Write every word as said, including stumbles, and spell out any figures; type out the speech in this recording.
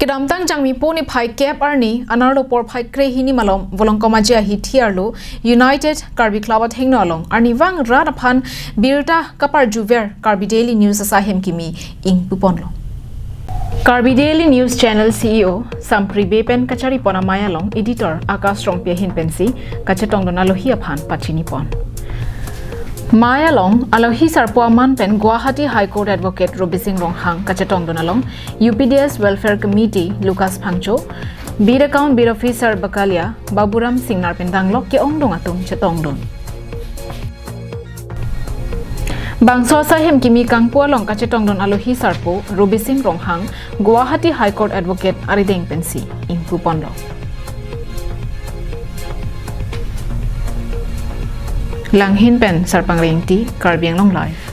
Kedamtang Jangmipo niphai kep arni anerlo porphai krehini malom Volongkom Aje ahithi arlo United Karbi Club athengno along arnivang rat aphan birta kaparjuver Karbi Daily News asaihem kimi ingpuponlo. Karbi Daily News Channel C E O Sampri Bey pen kacharipon amei along editor Akash Rongpi ahin pensi kachetongdun alohi aphan pachinipon. Mei along alohi sarpo aman pen Guwahati High Court Advocate Robising Ronghang kachetongdun along U P D S Welfare Committee Lucas Phangcho, Beat Account Beat Officer Bakalia Baburam Singnar pen danglok ke-ongdung atum chetongdun. Bangso asaihem kimi kangpu along kachetongdun alohi sarpo Robising Ronghang Guwahati High Court Advocate arideng pensi ingpuponlo. Langhin pen Sarpang Rengti, Karbi Anglong Live.